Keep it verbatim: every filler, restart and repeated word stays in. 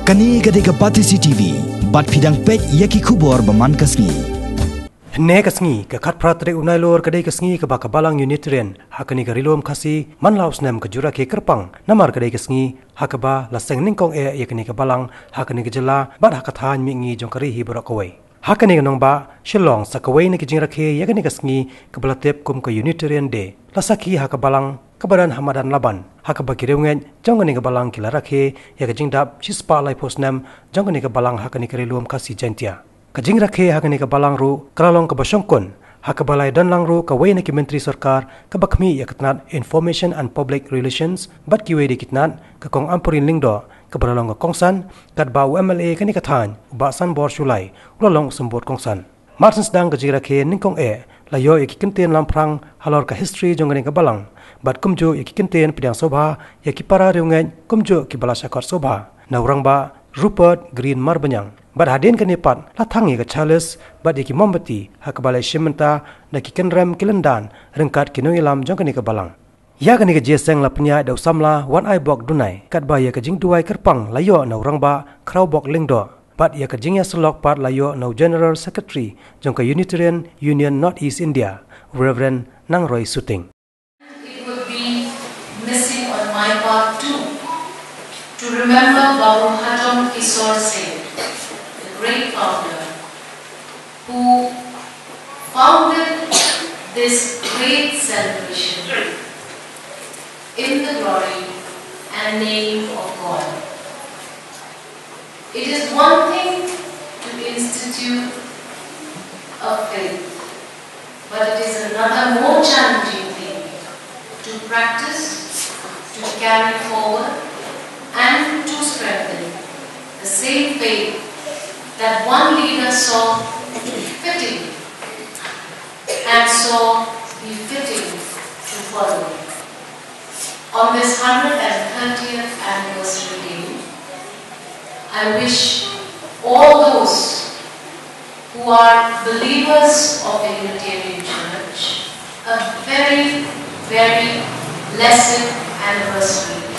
Kane ka dei ka Batesi T V, bad phi dang peit ïa ki khubor ba man ka sngi. Hynne ka sngi, ka khatphra tarik u Nailur, ka dei ka sngi kaba ka Balang Unitarian ha kane ka Ri Lum Khasi man la u snem ka ju rakhe kyrpang, namar ka dei ka sngi ha kaba la seng nyngkong eh ïa kane ka balang ha kane ka jylla bad ha ka thaiñ mihngi jong ka ri hi baroh kawei. Ha kane ka nongbah Shillong, sa kawei na ki jingrakhe ïa kane ka sngi kaba la tip kum ka Unitarian Day, la sakhi ha ka balang kaba don ha Madan Laban, ha kaba ki riewngeit jong kane ka balang ki la rakhe ïa ka jingdap shispah laiphew snem jong kane ka balang ha kane ka Ri Lum Khasi Jaiñtia. Ka jingrakhe ha kane ka balang ruh ka la long kaba shongkun, ha kaba la ïadon lang ruh kawei na ki myntri sorkar kaba khmih ïa ka tnat Information and Public Relations bad kiwei de ki tnat, ka Kong Ampareen Lyngdoh kaba la long ka kongsan, katba u M L A kane ka thaiñ, u Bah Sanbor Shullai, u la long u symbud kongsan. Mar shen sdang ka jingrakhe nyngkong eh, la ïoh ïa ki kyntien lamphrang halor ka history jong kane ka balang, bad kumjuh ïa ki kyntien pdiang sngewbha ïa ki para riewngeit, kumjuh kiba la shah kot sngewbha na u Rangbah Rupert Grin Marbaniang. Bad hadien kane pat la thang ïa ka chalice bad ïa ki mombati, ha kaba la shim bynta da ki kynrem ki lyndan ryngkat ki nongïalam jong kane ka balang. Ïa kane ka jingïaseng la pynïaid da u samla Wanaibok Dunai, katba ïa ka jingduwai kyrpang la ïoh na u Rangbah Khrawbok Lyngdoh, bad ïa ka jingïasyllok pat la ïoh na u General Secretary jong ka Unitarian Union North East India, Reverend Nangroy Suting. It would be missing on my part too, to remember Babu Hatom Kishore Singh, the great founder, who founded this great celebration in the glory and name of God. It is one thing to institute a faith, but it is another more challenging thing to practice, to carry forward, and to strengthen the same faith that one leader saw fitting and saw befitting to follow. On this hundred and thirtieth anniversary day, I wish all those who are believers of the Unitarian Church a very, very blessed anniversary.